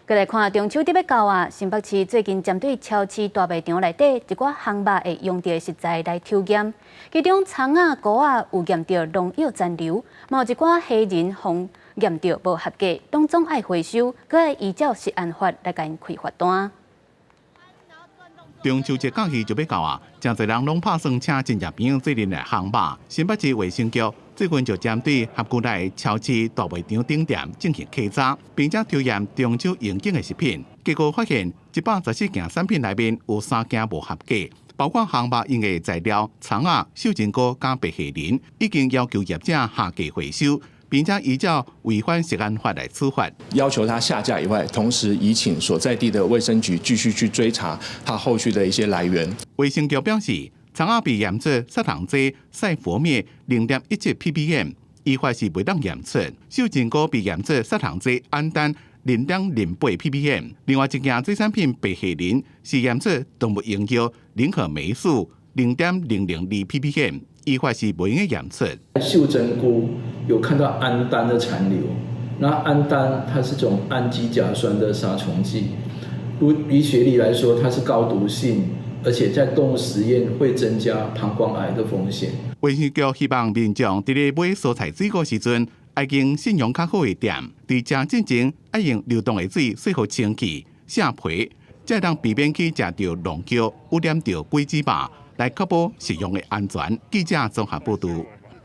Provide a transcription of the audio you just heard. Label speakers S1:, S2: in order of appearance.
S1: 閣來看中秋節欲到啊，新北市最近針對超市大賣場內底一寡烘肉會用著的食材來抽驗，其中蔥仔、菇仔有驗著農藥殘留，嘛有一寡蝦仁予驗著無合格，當總愛回收，閣愛依照食安法來共𪜶開罰單。
S2: 中秋節假期就欲到啊，誠濟人攏拍算請親戚朋友做陣來烘肉。新北市衛生局最近就針對轄區內超市大賣場等店進行稽查，並且抽驗中秋應景的食品，結果發現114件產品內面有三件無合格，包括烘肉用的材料、蔥仔、秀珍菇佮白蝦仁，已經要求業者下架回收，並且依照違反食安法來處罰。
S3: 要求他下架以外，同時移請所在地的衛生局繼續去追查他後續的一些來源。
S2: 衛生局表示，蔥仔被驗出殺蟲劑賽佛滅0.17 ppm，依法是袂當驗出；秀珍菇被驗出殺蟲劑氨氮0.08 ppm。另外一件水產品白蝦仁是驗出動物用藥林可霉素0.002 ppm，依法是袂用驗出。
S4: 秀珍菇有看到氨氮的殘留，那氨氮它是種氨基甲酸的殺蟲劑，如醫學裡來說，它是高毒性，而且在動物實驗會增加膀胱癌的風險。
S2: 衛生局希望民眾佇咧買蔬菜水果時陣，愛經信用較好的店，佇食進前愛用流動的水洗予清氣、卸皮，才會當避免去食著農藥污染著果子肉，來確保食用的安全。記者綜合報導。